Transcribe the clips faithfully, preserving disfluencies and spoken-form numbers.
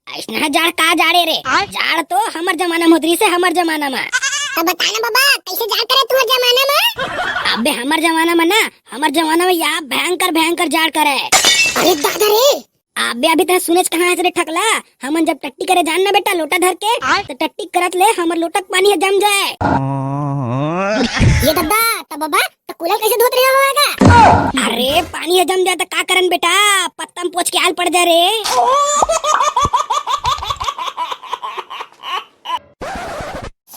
अइसना जाड़ का जाड़े रे? जाड़ तो हमर जमाना म होत रहिसे, हमर जमाना म। त बता ना बाबा, कइसे जाड़ करे तुंहर जमाना म? अबे हमर जमाना म ना, हमर जमाना म या भयंकर भयंकर जाड़ करे। अरे दादा रे। अबे अभी तैं सुनेच कहाँ हस रे ठकला? हमन जब टट्टी करे जान ना बेटा लोटा धर के, त टट्टी करत ले हमर लोटा के पानी ह जम जाए। ये ददा, त बाबा, त कूलर कइसे धोत रहे हो आगा? अरे पानी ह जम जाए त का करन बेटा, पत्ता म पोंछ के आल पड़ जाए रे।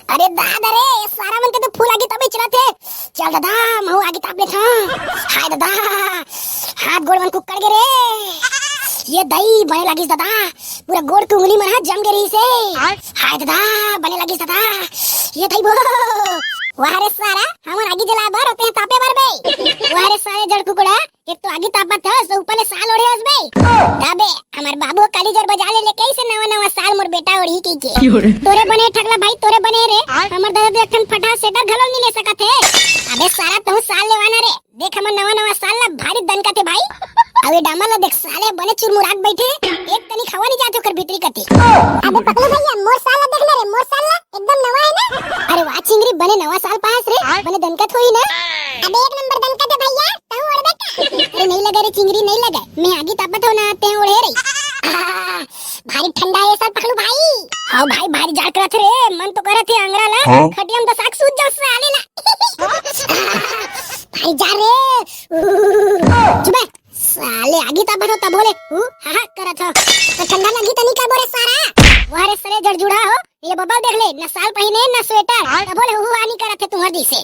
अरे दादा रे, ये सारा मन के तो फूल आगी तभी चलत हे। चल दादा, महू आगी ताप लेथंव। हाय दादा, हाथ गोड़ मन कुक्कड़ गे रे। ये दई बने लागिस दादा, पूरा गोड़ के उंगली मन ह जम गे रहिसे। हाय दादा, बने लागिस दादा। ये दई बो, वाह रे सारा, हमन आगी जलाए बर अउ तैं तापे बर बे। वाह रे सारे जड़ कुकड़ा, एक तो आगी तापत हस, तो ऊपर ले साल ओढ़े हस बे। अबे, हमर बाबू काली जोर बजा ले, ले कइसे नवा नवा साल मोर बेटा ओढ़ी कहिके। क्यों रे? तोरे बने ठकला भाई, तोरे बने रे। हमर दादा तो एक ठन फटहा स्वेटर घलो नी ले सकत हे। अबे सारा तहूं साल लेवा ना रे। देख हमर नवा नवा साल ला भारी दनकत हे भाई। अउ ये डामर ला देख साले बने चुरमुरात बइठे। एक कनी हवा नी जात ओकर भीतरी कती। अबे पकलू भइया, मोर साल ला देख ना रे, मोर साल ला एकदम नवा हे ना। अरे वाह चिंगरी, बने नवा साल पाहस रे, बने दनकत होही ना। अबे एक नंबर दनकत हे भइया, तहूं ओढ़बे का? अरे नइ लगे रे चिंगरी, नइ लगे। मैं आगी तापत हंव ना, तैं ओढ़े रही। आह, भारी ठंडा हे साल पकलू भाई। हव भाई, भारी जाड़ करत हे रे, मन तो करत हे अंगरा ला, हाँ? खटिया म दसा के सूत जांव साले ला। आह, भारी जाड़ रे। चुप बे, साले आगी तापत हंव तभो ले, हू, हा, हा, करत हंव। त ठंडा लगही त नइ का बोले सारा? वाह रे साले जड़जुड़ा हो, ये बबा देख ले, न साल पहिने, न स्वेटर। तभो ले हुहू हा नी करत हे तुंहर जइसे।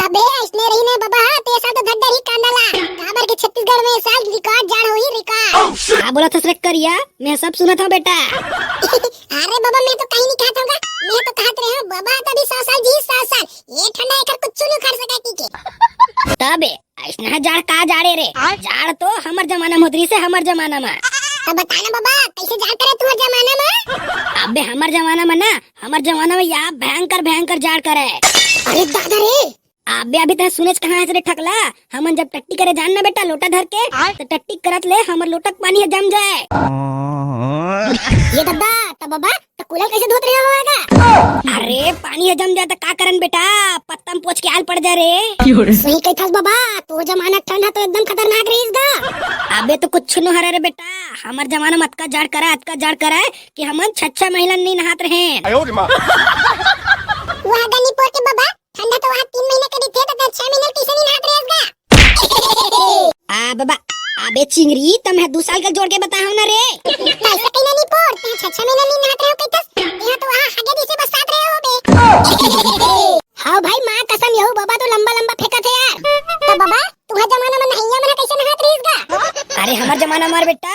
अबे, अइसने रही ना बबा, ते साल तो धर डरही कांदा ला। काबर के छत्तीसगढ़ म ये साल रिकॉर्ड जाड़ होही, रिकॉर्ड। का बोलत हस रे करिया? मैं सब सुनत हंव बेटा। अरे बबा, मैं तो कहीं नी कहत हंव गा। मैं तो कहत रहे हंव, बबा तो अभी सौ साल जी, सौ साल। ये ठंडा एकर कुछु नी उखाड़ सकय कहिके। तबे अइसना जाड़ का जाड़े रे? जाड़ तो हमर जमाना म होत रहिसे, हमर जमाना म। त बता ना बबा, कइसे जाड़ करे तुंहर जमाना म? अबे हमर जमाना म ना, हमर जमाना म या भयंकर भयंकर जाड़ करे। अरे दादा रे। अबे अभी तैं सुनेच कहाँ हस रे ठकला? हमन जब टट्टी करे जान ना बेटा लोटा धर के, त टट्टी करत ले हमर लोटा के पानी ह जम जाए। ये ददा, त बबा, त कूलर कइसे धोत रहे हो आगा? अरे, पानी ह जम जाए त का करन बेटा, पत्ता म पोंछ के आल पड़ जाए रे। सही कहिथस बबा, तोर जमाना ठंड ह तो एकदम खतरनाक रहिस गा। अबे तो कुछ नो हरे रे बेटा, हमर जमाना म अतका जाड़ करा, अतका जाड़ करा कि हमन छह छह महीना नइ नहात रहेन। वाह गा निपोर के बबा, ठंडा तो वहाँ तीन महीना के रहिथे, त छह महीना कइसे नइ नहात रहेस गा? आ बबा, अबे चिंगरी, त मैं दू साल के जोड़ के बताहूँ ना रे। कइसे कहिना निपोर, तैं छह छह महीना नइ नहात रहे हो कहिथस, तैं तो वहाँ हगे जइसे बरसात रहे हो बे। हाँ भाई, माँ कसम, यहू बबा तो लंबा लंबा फेंकत हे यार। त बबा, तुंहर जमाना म नहइया मन ह कइसे नहात रहिस गा? अरे हमर जमाना म रे बेटा,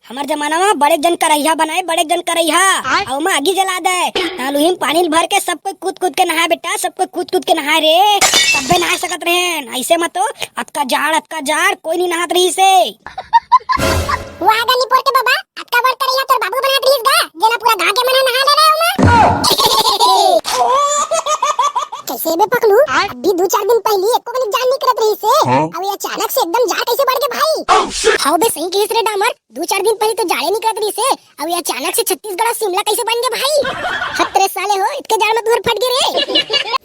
हमर जमाना म बड़े जन करइहा बनाए, बड़े जन करइहा, अउ ओमा आगी जला दे। तहाँ लुही म पानी ल भर के सब कोई कूद कूद के नहाए बेटा, सब कोई कूद कूद के नहाए रे। तब्बे नहा सकत रहेन, अइसे म तो अतका जाड़, अतका जाड़, कोई नइ नहात रहिसे। वाह गा निपोर के बबा, अतका बड़ करइहा तोर बाबू बनात रहिस गा, जेला पूरा गाँव के मन ह नहा ले रहे ओमा। कइसे बे पकलू? अभी दू चार दिन पहिली एको कनी जाड़ नइ करत रहिसे, हाँ? अउ ये अचानक से एकदम जाड़ कइसे बढ़ गे भाई? हव बे, सही कहिस रे डामर, दू चार दिन पहिली तो जाड़े नइ करत रहिसे, अउ ये अचानक से छत्तीसगढ़ अउ शिमला कइसे बन गे भाई? हत रे साले हो, अतके जाड़ म तुंहर फट गे रे।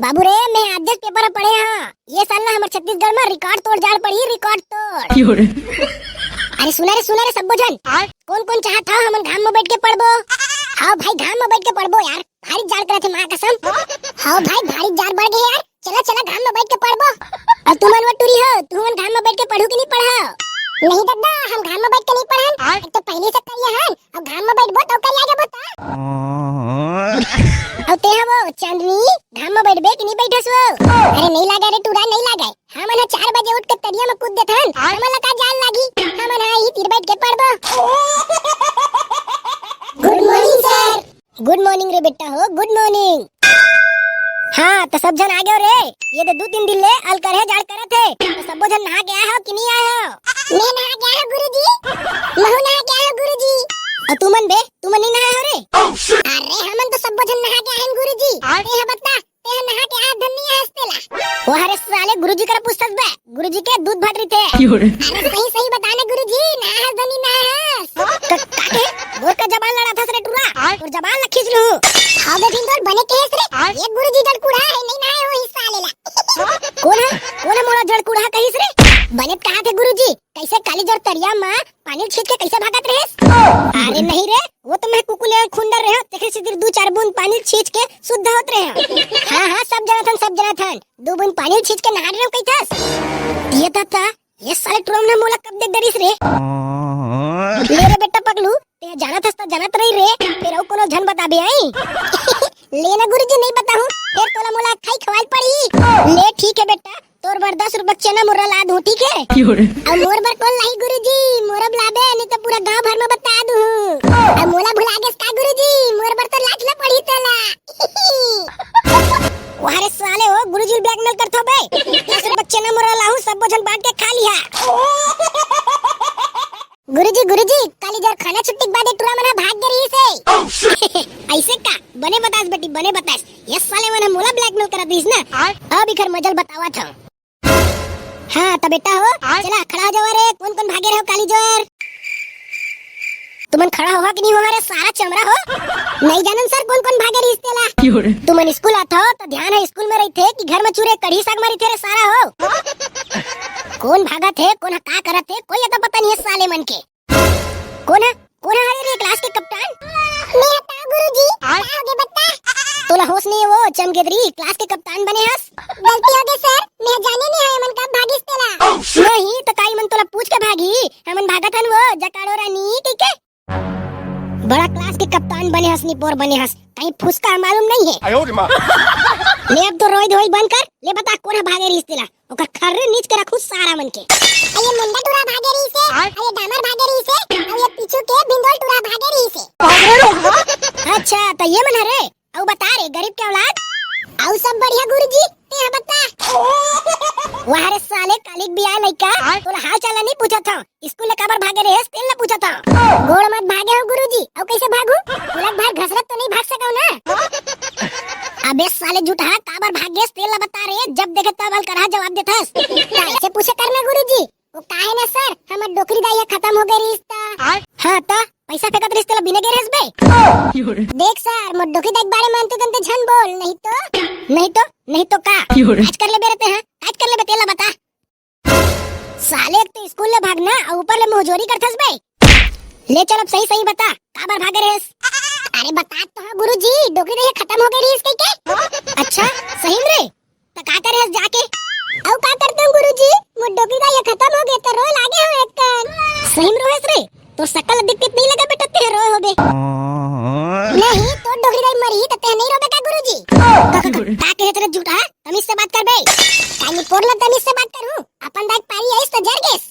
बाबू रे, मैं आज जस्ट पेपर म पढ़े हंव, ये साल ना हमर छत्तीसगढ़ म रिकॉर्ड तोड़ जाड़ पड़ही, रिकॉर्ड तोड़। अरे सुना रे, सुना रे सब्बो झन, कोन कोन चाहत हव हमन घाम म बइठ के पढ़बो? हाँ भाई, घाम म बइठ के पढ़बो यार, भारी जाड़ करत हे माँ कसम। हाँ भाई, भारी जाड़ बढ़ गे यार, चला, चला, घाम म बइठ के पढ़बो। अउ तुमन वो टूरी हो, तुमन घाम म बइठ के पढ़हू कि नइ पढ़व? नहीं ददा, हम घाम म बइठ के नइ पढ़न। एक तो पहिली से करिया हन, अउ घाम म बइठबो त करिया जाबो त। अउ तें ह वो चांदनी, घाम म बइठबे कि नइ बइठस वो? अरे नइ लागय रे टूरा, नइ लागय। हमन ह चार बजे उठ के तरिया म कूद देथन। हमन ला का जाड़ लागही? हमन ह इही तीर बइठ के पढ़बो। गुड मॉर्निंग सर। गुड मॉर्निंग रे बेटा हो, गुड मॉर्निंग। हाँ, त सब झन आ गेव रे। ये तो दू तीन दिन ले अलकरहे जाड़ करत हे। त सब्बो झन नहा के आए हव कि नइ आए हव? मैं नहा के आए हंव गुरुजी। महू नहा के आए हंव गुरुजी। अउ तुमन बे, तुमन नइ नहाए हव रे? अरे हमन तो सब्बो झन नहा के आए हन गुरुजी। तें ह बता, तेहा नहा के आए हस धन नइ आए हस तेला। वाह रे साले, गुरुजी करा पूछथस बे, गुरुजी के दूध भात रहिथे। अरे सही सही बता ना गुरुजी, नहाए हस धन नइ नहाए हस? क-, का कहे? मोर का जबान लड़ाथस रे टूरा? तोर जबान ला खींच लूं। हां बे भिंदोल, बने कहेस रे। ये गुरुजी जड़कुड़हा हे, नइ नहाए होही साले ला। कोन हे? कोन हे मोला जड़कुड़हा कहिस रे? बने कहाथे गुरुजी, कइसे काली जोर तरिया म पानी छींच के कइसे भागत रहेस? अरे नहीं रे, वो तो मैं कुकुले अउ खुंदर रहेंव, तेखर सेती दू चार बूंद पानी छींच के शुद्ध होत रहेंव। हां, हां, सब जानथन, सब जानथन। दू बूंद पानी छींच के नहा रहेंव कहिथस। ये तो था, ये साले टूरा मन मोला कब देख डरिस रे? ले रे बेटा पगलू, तें जानत हस त जानत रही रे, फेर अउ कोनो झन बताबे आई। ले ना गुरुजी, नइ बताहूं, फेर तोला मोला खाई खवाल पड़ी। ले ठीक हे बेटा, तोर बर दस रुपया चना मुर्रा ला दूं, ठीक हे? अउ मोर बर कोन लाही गुरुजी? मोर अब लाबे, नइ त पूरा गांव भर म बता दूं। अउ मोला भुला गेस का गुरुजी? मोर बर तो लाज ल पड़ी तोला। वाह रे साले, ओ गुरुजी ल blackmail करथो बे। दस रुपया चना मुर्रा लाहूं, सबो झन बांट के खा लिहा। गुरुजी, गुरुजी, काली जोर खाना छुट्टी के बाद ये टूरा मन ह भाग गे रहिस हे। अइसे का? बने बतास बेटी, बने बतास। ये साले मन ह मोला blackmail करत रहिस ना। अब इखर मजा ल बतावत हंव। हां, त बेटा हो, चला, खड़ा हो जावा रे। कोन कोन भागे रहेव काली जोर? तुमन खड़ा होहा कि नइ होहा रे, सारा चमरा हो? नइ जानन सर, कोन कोन भागे रहिस तेला। तुमन स्कूल आथव त ध्यान ह स्कूल म रहिथे कि घर म चूरे कढ़ी साग म रहिथे रे सारा हो? कोन भागत हे, कोन ह का करत हे, कोई अता पता नइ हे साले मन के। कोन ह? कोन ह रे, रे क्लास के कप्तान? मैं हंव गुरुजी। का होगे बता? तोला होश नइ हे वो चमगेदरी, क्लास के कप्तान बने हस। गलती होगे सर, मैं जाने नइ हंव एमन कब भागिस तेला। नहीं त का एमन तोला पूछ के भागही? हमन भागत हन वो जकाड़ो रानी कहिके। बड़ा क्लास के कप्तान बने हस, निपोर बने हस, कहीं फुसका मालूम नइ हे। ले अब तो रोई धोई बंद कर, ले बता कोन ह भागे रहिस तेला। ओकर खर्री नीच के रखहूं सारा मन के। अउ ये मुंडा टूरा भागे रहिस हे, अउ ये डामर भागे रहिस हे, अउ ये पीछू के भिंदोल टूरा भागे रहिस हे। अच्छा, त ये मन हरे? अउ बता रे गरीब के औलाद। अउ सब बढ़िया गुरुजी, तें ह बता। वाह रे साले, काली के बियाह लइका, तोला हाल चाल नइ पूछत हंव। स्कूल ले काबर भागे रहेस, तेन ल पूछत हंव। गोड़ म त भागे हंव गुरुजी, अउ कइसे भागहूं? मोला भार घसरत तो नइ भाग सकंव ना? अबे साले जुटहा, काबर भाग गेस, तेन ल बता रे, जब देखे तब अलकरहा जवाब देथस। त अइसे पूछे कर ना गुरुजी, वो का हे ना सर, हमर डोकरी दाई ह खतम होगे रहिस त। हां त, पइसा फेंकत रहिस तेला बिने गे रहेस बे। देख सर, मोर डोकरी दाई के बारे म अंते तंते झन बोल, नहीं तो। नहीं तो, नहीं तो का? आज कर लेबे रे तें ह, आज कर लेबे, तेला बता। साले, एक तो स्कूल ले भागना, अउ ऊपर ले मुंहजोरी करथस बे। ले चल, अब सही सही बता, काबर भागे रहेस? अरे बता तो हंव गुरुजी, डोकरी दाई ह खतम होगे रहिस कहिके। अच्छा, सही म रे? त का करे हस जाके? अउ का करतेंव गुरुजी, मोर डोकरी दाई ह खतम होगे त रोय लागे हंव एक कन। सही म रोहेस रे? तोर सकल देख के नइ लगा बेटा तें रोय होबे। नहीं, तोर डोकरी दाई मरही त तें नइ रोबे का गुरुजी? का, का, का, का कहे तें रे जुटहा? तमीज से बात कर बे। काली पोरला तमीज से बात करहूं? अपन दाई के पारी आइस त जर गेस।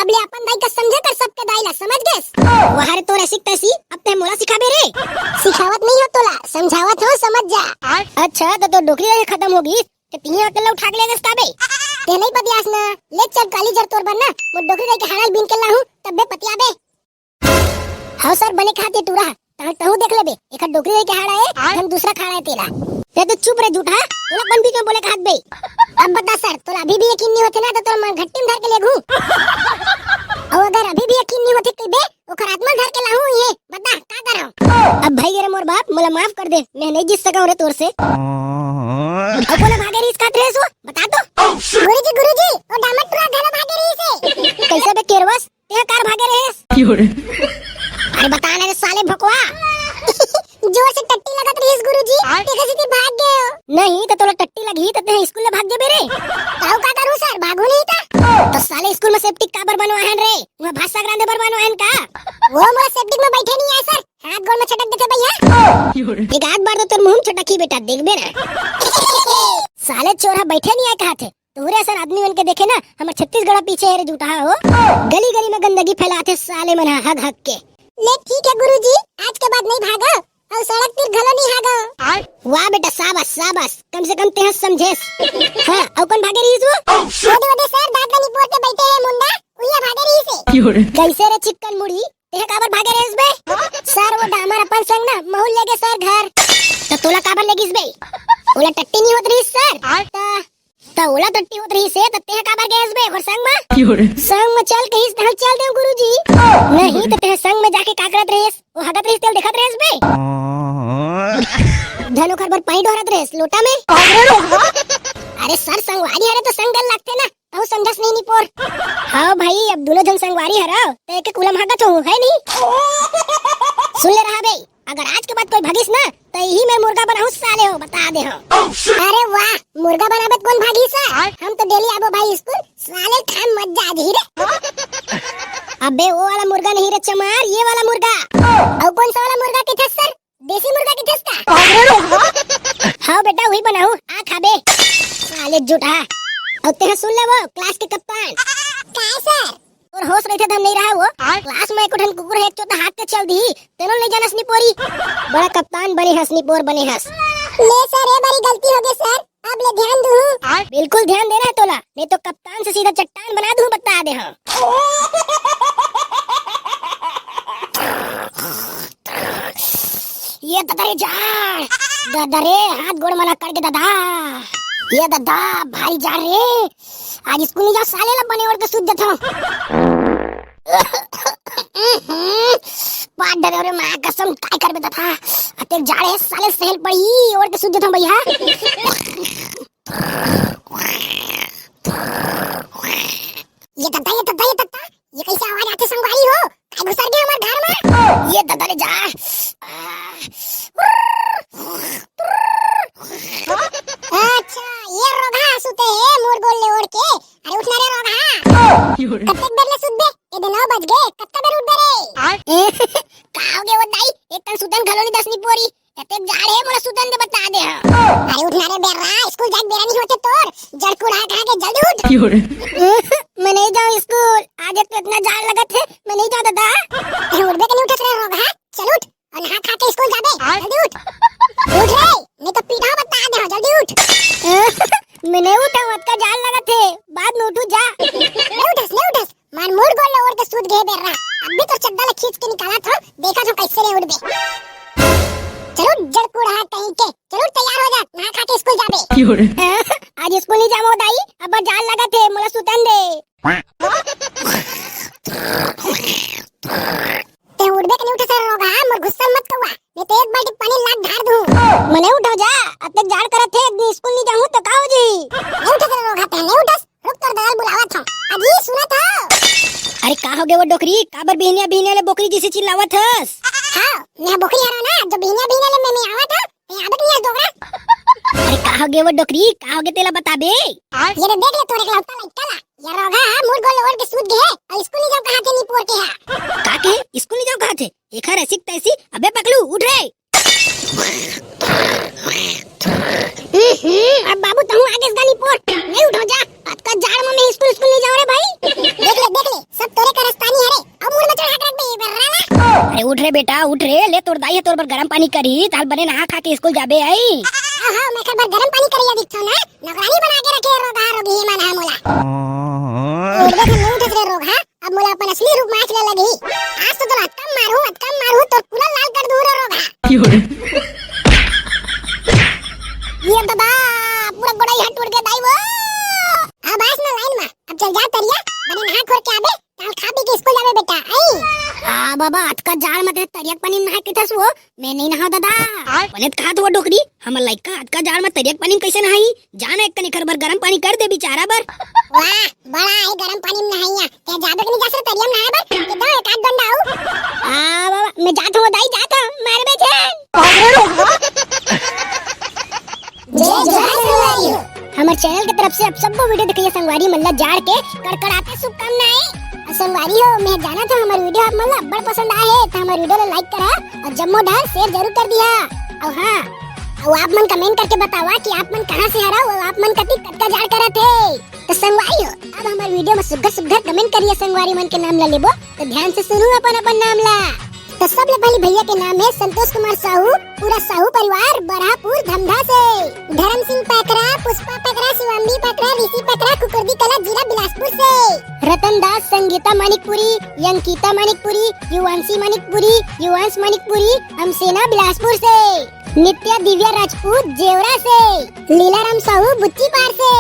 अब ले अपन दाई का समझे कर, सबके दाई ला, समझ गेस? वाह रे तोर ऐसी तैसी, अब तें मोला सिखाबे रे। सिखावत नइ हंव तोला, समझावत हंव, समझ जा। अच्छा, त तोर डोकरी दाई खतम होगिस, त तिहां अकेल्ला उठा के ले गेस का बे? तें नइ पतियास ना, ले चल काली जर तोर बर ना, मोर डोकरी दाई के हाड़ा ल बीन के लाहूं, तभे पतियाबे। हव सर, बने कहाथे टूरा, तहूं देख लेबे, एकर डोकरी दाई के हाड़ा हे, हम दूसरा के हाड़ा हे तेला। रे तैं चुप रे जुटहा, तोला कोन बीच म बोले कहात बे? अब बता सर, तोला अभी भी यकीन नइ होथे ना, त तोर मन घट्टी म धर के लेगहूं। अउ अगर अभी भी यकीन नइ होथे कहिबे, ओकर आत्मा धर के लाहूं ये, बता, का करंव? अब भई गे रे मोर बाप, मोला माफ कर दे, मैं नइ जीत सकंव रे तोर से। अउ कोन भागे रहिस कहात रहेस वो? बता तो। गुरुजी, गुरुजी, वो डामर टूरा घलो भागे रहिस हे। कइसे बे केरवस? तें ह काबर भागे रहेस? अरे बता ना रे साले भोकवा। जोर से टट्टी लगत रहिस गुरुजी, तेकर सेती भाग गेंव। नहीं त तोला टट्टी लगही त तें स्कूल ले भाग जेबे रे। त अउ का करहूं सर, भागहूं नहीं त? त साले स्कूल म सेप्टिक काबर बनवाहन रे? उहां भात साग रांधे बर बनवाहन का? वो मोला सेप्टिक म बइठे नइ आय सर, हाथ गोड़ म छटक देथे भइया। एक आध बार तो तोर मुंह म छटकही बेटा, देखबे ना। साले चोर ह बइठे नइ आय कहाथे। तोरे असन आदमी मन के देखे ना, हमर छत्तीसगढ़ पीछे हे रे जुटहा हो। गली गली म गंदगी फैलाथे साले मन ह हग हग के। ले ठीक हे गुरुजी, आज के बाद नइ भागंव, अउ सड़क तीर घलो नइ हागंव। वाह बेटा, शाबाश, शाबाश, कम से कम तें ह समझेस। हां, अउ कोन भागे रहिस वो? ओदे, ओदे सर, दांत ल निपोर के बइठे हे मुंडा, उही ह भागे रहिस हे। कइसे रे चिक्कन मुड़ी, तें ह काबर भागे रहेस बे? सर, वो डामर अपन संग ना महूं ल लेगे सर घर। त तोला काबर ले गिस बे? ओला टट्टी नहीं होत रहिस सर। त त ओला टट्टी होत रहिस हे, त तें काबर गेस बे ओकर संग म? संग म चल कहिस, त हम चल देव गुरुजी। नहीं त तें संग म जाके का करत रहिस? वो हगत रहिस, तेला देखत रहिस बे? धन ओखर बर पानी डोहरत रहिस लोटा में। अरे सर, संगवारी हरे त संग गल लगथे ना, तहूँ समझस नहीं निपोर। हाँ भाई, अब दूनों झन संगवारी हरव, त एक एक उलम हगत हो, है नहीं? सुन ले रहा बे, अगर आज के बाद कोई भगिस ना, त इही मेर मुर्गा बनाहूँ साले हो, बता दे हो। अरे वाह, मुर्गा बनाबे त कोन भागी सा? हम तो डेली आबो भाई स्कूल, साले खाए मजा आ जाही रे। अबे वो वाला मुर्गा नहीं रे चमार, ये वाला मुर्गा। अउ कौन सा वाला मुर्गा के थे सर? देसी मुर्गा के थे का? हाँ बेटा, वही बनाहूँ, आ खाबे। साले जुटा। अउ तेहा सुन ले वो क्लास के कप्तान। का सर? तोर होश रहिथे धन नहीं रहा वो। क्लास में एक ठन कुकुर हे, एक चोता हाथ के चल दी, तेनो नहीं जानस निपोरी। बड़ा कप्तान बने हस निपोर बने हस। ले सर, ए बारी गलती हो गई सर, अब ले ध्यान दूँ। बिल्कुल ध्यान दे रहे तोला, नहीं तो कप्तान से सीधा चट्टान बना दूँ, बता दे हाँ। ये ददा रे जाड़, ददा रे हाथ गोड़ मना करके ददा। ये ददा भारी जाड़ रे, आज स्कूल नहीं जाओ साले ला बने ओढ़ के सूत जाता हूँ। पाट डरे रे माँ कसम, काय करबे ददा, अतेक जाड़ हे साले सहल पड़ी, ओढ़ के सूत जाता हूँ भैया। ये ददा, ये ददा, ये ददा, ये कैसे आवाज आथे संगवारी हो? काय घुसर गए हमर घर में? ये ददा रे जा। अच्छा, ये रोगहा सुते हे मुड़ गोल ले ओढ़ के। अरे उठ ना रे रोगहा। कतेक देर ले सुतबे? ए दे नौ बज गए, कत्ता बेर उठबे रे? का हो गया वो दाई? एक कन सुतन घलो नहीं दस निपोरी। एतेक जाड़ हे, मोला सुतन दे, बता दे हाँ। अरे उठ ना रे बेर्रा, स्कूल जाके बेरा नहीं होते तोर। जड़ कुड़ा खा के जल्दी उठ। मैं नहीं जाऊँ स्कूल, आज एक तो इतना जाड़ लगत हे, मैं नहीं जाऊँ दादा। अरे उठबे के नहीं उठत रे रोगहा, चल उठ और नहा खा के स्कूल जाबे, जल्दी उठ। उठ रे, नहीं तो पीटा बता दे हाँ, जल्दी उठ। मैं नहीं उठा, अतका जाड़ लगत हे, बाद में उठू जा। नहीं उठस, नहीं उठस, मार मुड़ गोल ले ओढ़ के सूत गए बेर्रा। अभी तो चड्डा ला खींच के निकाला था, देखा था कैसे रे उठबे। चलो जड़कुड़ा कहीं के, चलो तैयार हो जा, नहा खा के स्कूल जाबे। आज स्कूल नहीं जामो दाई, अब जाड़ लगत हे, मोला सुतन दे। ते उठबे के नहीं उठे सर रोगहा, मोर गुस्सा मत कौआ, नहीं तो एक बाल्टी पानी लाग ढार दूँ। मने उठो जा, अतेक जाड़ करत हे, स्कूल नहीं जाहूँ तो का हो जी? नहीं उठे सर रोगहा, ते नहीं उठस, रुक तोर ददा ल बुलावत हँव। अजी सुनत हव? अरे का होगे वो डोकरी, काबर बिहनिया बिहनिया ले बोकरी जइसे चिल्लावत हस? हाँ, मैं बोकरी हरँव ना, जो बिहनिया बिहनिया ले मैं, मैं आवत हँव, मैं आबे के नहीं हस डोकरा। अरे का होगे वो डोकरी, का होगे तेला बताबे? ये रे देख ले तोर एकलौता लइका ला, ये रोगहा मुड़ गोल ओढ़ के सूत गे हे, अउ स्कूल नहीं जाव कहाथे निपोर के हा। का के? स्कूल नहीं जाव कहाथे? एखर ऐसी तैसी, अबे पकलू, उठ रे। हम्म, अब बाबू तहूँ आगेस गा निपोर, नहीं उठो जा, अतका जाड़ में मैं स्कूल, स्कूल नहीं जाँव रे भाई। देख ले, देख ले, सब तोरे करस्तानी हरे, अब मुड़ में चढ़ा के रख बे, ये बेर्रा ला। अरे उठ रे बेटा, उठ रे, ले तोर दाई ह तोर बर गरम पानी करही, ताल बने नहा खा के स्कूल जाबे आई। हाँ, हाँ, मैं एकर बर गरम पानी करिया दिखथँव ना, नौकरानी बना के रखे रोगहा रोगही मन हा मोला। उठबे त नहीं उठस रे रोगहा, अब मोला अपन असली रूप माच ले लगही। आज तो तोला अतका मारहूँ, अतका मारहूँ, तोर पूरा लाल कर दूँ रे रोगहा। ये दादा, पूरा गोड़ई ह टूट गे दाई वो। अब आस ना लाइन मा, अब चल जा तरिया, बने नहा खोर के आबे, ताल खा पी के स्कूल जाबे बेटा, आई। हाँ बाबा, अतका जाड़ म ते तरिया के पानी नहा के थस वो, मैं नहीं नहाँव दादा। बने त कहात वो डोकरी, हमर लइका अतका जाड़ म तरिया के पानी म कैसे नहाही? जा ना एक कन एकर बर गरम पानी कर दे बिचारा बर। वाह, बड़ा हे गरम पानी म नहाइया। ते जाबे के नहीं जास रे तरिया म नहाए बर? ते दो एक आध डंडा आऊ। आ बाबा, मैं जात हँव दाई, जात हँव, मारबे झन। जय जोहार संगवारी हो। हमर चैनल के तरफ से आप सबो वीडियो देखइया संगवारी मन ला जाड़ के कड़कड़ाते शुभकामनाएं। अउ संगवारी हो, मैं जानत हँव हमर वीडियो आप मन ला अब्बड़ पसंद आए हे, त हमर वीडियो ला लाइक करा अउ जम्मो डहर शेयर जरूर कर दिहा। अउ हाँ, अउ आप मन कमेंट करके बतावा कि आप मन कहाँ से हरव अउ आप मन कति कतका जाड़ करत हे। त संगवारी हो, अब हमर वीडियो म सुग्घर सुग्घर कमेंट करिया संगवारी मन के नाम ला लेबो, त ध्यान से सुनहू अपन अपन नाम ला। त सबले पहली भैया के नाम हे संतोष कुमार साहू, पूरा साहू परिवार बरहापुर धमधा से, धर्म सिंह पैकरा, पुष्पा पैकरा, शिवाम्बी पैकरा, ऋषि पैकरा, कुकुरदी कला जिला बिलासपुर से, रतन दास, संगीता मानिकपुरी, अंकिता मानिकपुरी, युवांशी मानिकपुरी, युवांश मानिकपुरी, हमसेना बिलासपुर से। नित्या दिव्या राजपूत जेवरा से, लीलाराम साहू बुच्ची पार से,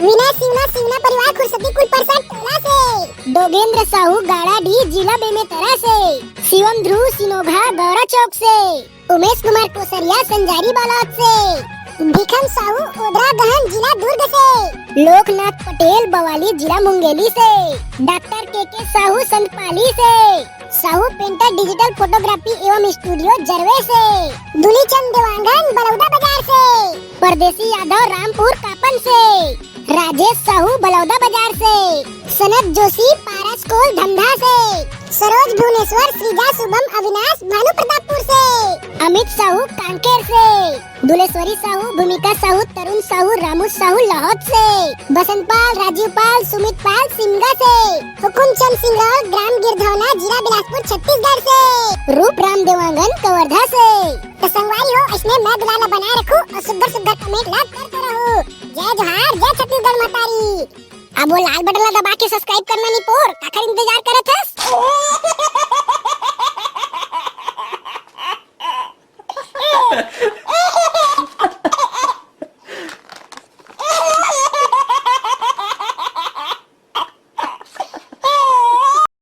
विनय सिंगला सिंगला परिवार खुरसती कुल परसा टोला से, डोगेंद्र साहू गाड़ाडीह जिला बेमेतरा से, शिवम ध्रुव सिनोघा गौरा चौक से, उमेश कुमार कोसरिया संजारी बालोद से, भिखम साहू ओदरा गहन जिला दुर्ग से, लोकनाथ पटेल बवाली जिला मुंगेली से, डॉक्टर के के साहू संतपाली से, साहू पेंटर डिजिटल फोटोग्राफी एवं स्टूडियो जरवे से, दुलीचंद देवांगन बलौदा बाजार से, परदेसी यादव रामपुर कापन से, राजेश साहू बलौदा बाजार से, सनत जोशी पारस कोल धमधा से, सरोज भुवनेश्वर सृजा शुभम अविनाश भानु प्रतापपुर से, अमित साहू कांकेर से, दुलेश्वरी साहू भूमिका साहू तरुण साहू रामू साहू लाहौद से, बसंत पाल राजीव पाल सुमित पाल सिमगा से, हुकुम चंद सिंगरौल ग्राम गिरधौना जिला बिलासपुर छत्तीसगढ़ से, रूप राम देवांगन कवर्धा से। तो संगवारी हो, इसने मैं दुलाला बनाए रखू और सुग्घर सुग्घर कमेंट ला करते रहू। जय जोहार, जय छत्तीसगढ़ महतारी। अब वो लाल बटन ला दबा के सब्सक्राइब करना नहीं पोर, काखर इंतजार करत हस?